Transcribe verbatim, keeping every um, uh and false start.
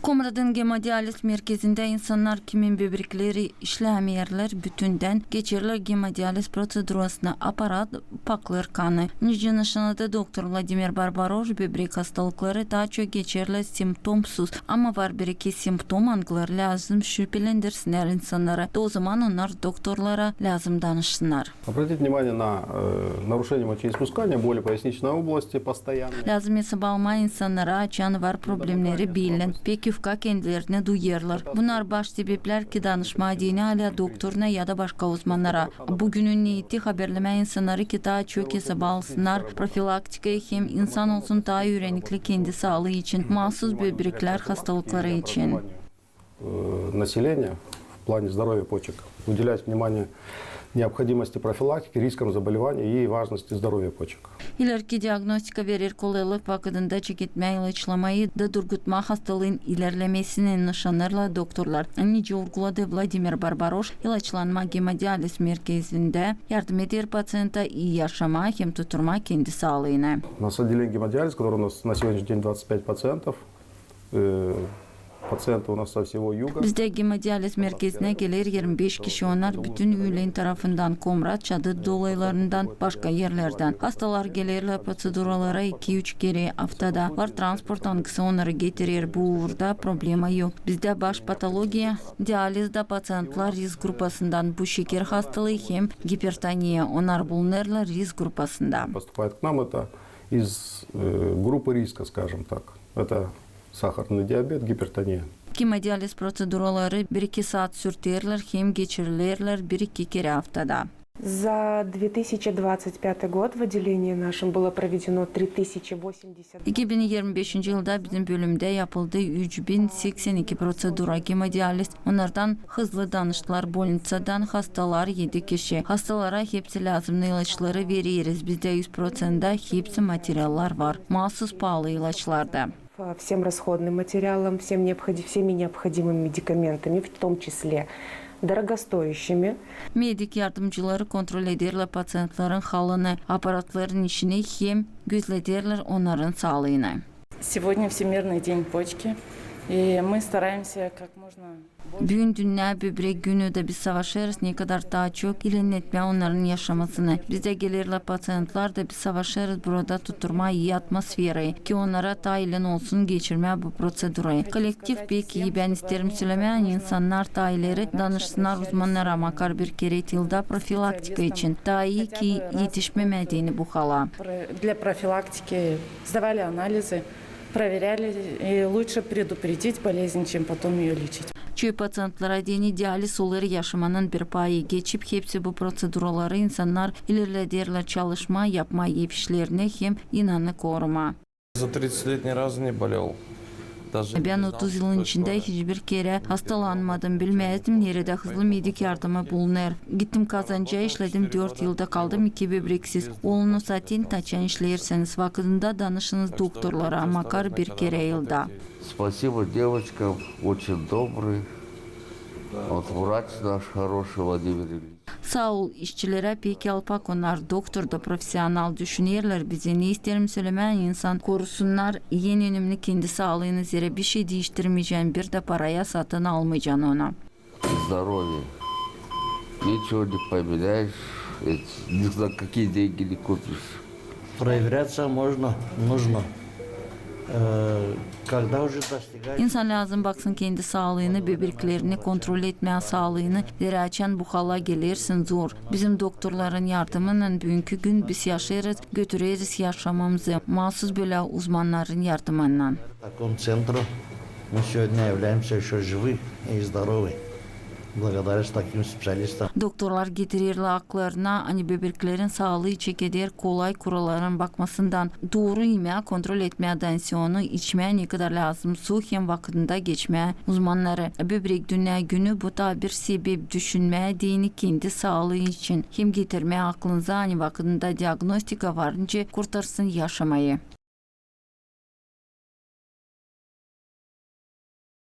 Komratın gemodializ merkezindä insannar, kimin böbrekleri işlämeerlär, bütündän geçerlär gemodializ protsedurasını. Aparat paklêêr kanı. Nicä nışannadı doktor Vladimir Barbaroş, böbrek hastalıkları taa çok geçerlär simptomsuz. Ama var bir-iki simptom, angıları lääzım şüpelendirsinnär insannarı. Da ozaman onnar doktorlara lääzım danışsınnar. Обратить внимание на, э, нарушение мочеиспускания, боли поясничной области, постоянные. Lääzım esaba almaa insannarı, açan var problemleri bilin. Pek ufka kendilerini duyêrlar. Bunnar baş sebeplär, ki danışmaa deyni alä doktoruna ya da başka uzmannara. Bu günün neeti haberlemää insannarı, ki taa çok esaba alsınnar profilaktikayı hem insan olsun taa üürenikli kendi saalıı için, maasuz böbreklär hastalıkları için. Э, населения в плане здоровья почек, уделять внимание необходимости профилактики, рискам заболеваний и важности здоровья почек. İlerki diagnostika verer kolaylık vakıdında çeketmää ilaçlamayı da durgutmaa hastalıın ilerlemesini, nışanêrlar doktorlar. Nicä urguladı Vladimir Barbaroş, ilaçlanma gemodializ merkezindä yardım eder paţiyenta ii yaşamaa hem tuturmaa kendi saalıını. У нас отделение гемодиализа, которое у нас на сегодняшний день двадцать пять пациентов, э, пациенты у нас со всего юга. Bizdä gemodializ merkezinä geler irmi beş kişi, onnar bütün üülen tarafından, Komrat, Çadır dolaylarından, başka erlerdän. Hastalar gelerlär protseduralara iki-üç kerä aftada. Var transport, angısı onnarı getirer, bu uurda problema yok. Bizdä baş patologiya, dializdä paţiyentlar risk grupasından, bu şeker hastalıı hem gipertoniya, onnar bulunêrlar risk grupasında. Поступает к нам это из, э, группы риска, скажем так. Это сахарный диабет, гипертония. Gemodializ protseduraları bir-iki saat sürterlär hem geçirilerlär bir-iki kerä aftada. За две тысячи двадцать пятый год в отделении нашем было проведено три тысячи восемьдесят. İki bin irmi beşinci yılda bizim bölümdä yapıldı üç bin seksän iki protsedura gemodializ. Onnardan hızlı danıştılar bolniţadan hastalar edi kişi. Hastalara hepsi lääzımnı ilaçları vereriz. Bizdä üz proţentta hepsi materiallar var. Maasuz paalı ilaçlar da. Всем расходным материалом, всем необходи-, всеми необходимыми медикаментами, в том числе дорогостоящими. Medik yardımcıları kontrol ederlär paţiyentlerin halını, aparatların işini hem gözlederlär onnarın saalıını. Сегодня Всемирный день почки, и мы стараемся как можно Büün dünnä böbrek günü da biz savaşêrız ne kadar taa çok ilerletmää onnarın yaşamasını. Bizdä gelerlär paţiyentlar da biz savaşêrız burada tuturmaa ii atmosferayı, ki onnara taa ilen olsun geçirmää bu protsedurayı. Kollektiv pek ii, bän isteerim sölemää, ani insannar taa ileri danışsınnar uzmannara makar bir kerä yılda profilaktika için. Taa ii, ki etişmemää deyni bu hala. Для профилактики сдавали анализы, проверяли, и лучше предупредить болезнь, чем потом её лечить. Çoyu paţiyentlara deyni dializ olêr yaşamanın bir payı. Geçip hepsi bu protseduraları, insannar ilerlederlär çalışma, yapma ev işlerini hem inanı korumaa. За тридцать лет ни разу не болел. Bän otuz yılın içindä hiç bir kerä hastalanmadım. Bilmäzdim, neredä hızlı medik yardımı bulunêr. Gittim Kazancaa, işledim dört yıl da kaldım iki böbreksiz. Olunuz atent, açan işleerseniz, vakıdında danışınız doktorlara, makar bir kerä yılda. Спасибо девочкам, очень добрый. Вот врач наш хороший, Владимир Ильич. Saa ol, işçilerä pek alpak onnar, doktor da profesional düşünerlär bizi. Ne isteerim sölemää, insan korusunnar en önemli kendi saalıını, zerä bişey diiştirmeycän, bir dä paraya satın almaycan onu. Здоровье. Ничего не поменяешь, ведь ни за какие деньги не купишь. Проверяться можно, нужно. Э, когда уже достигает... İnsan lääzım baksın kendi saalıını, böbreklerini kontrol etmää saalıını, zerä açan bu hala gelersin, zor. Bizim doktorların yardımınnan büünkü gün biz yaşêêrız, götüreriz yaşamamızı, maasuz bölä uzmannarın yardımınnan. В таком центре мы сегодня являемся ещё живы и здоровы. Благодаря таким специалистам. Doktorlar getirerlär akıllarına, ani böbreklerin saalıı çekeder kolay kuralların bakmasından, dooru imää, kontrol etmää tansiyonu, içmää ne kadar lääzım su hem vakıdında geçmää uzmannarı. Böbrek dünnä günü bu taa bir sebep düşünmää deyni kendi saalıı için hem getirmää akılınıza, ani vakıdında diagnostika varınca kurtarsın yaşamayı.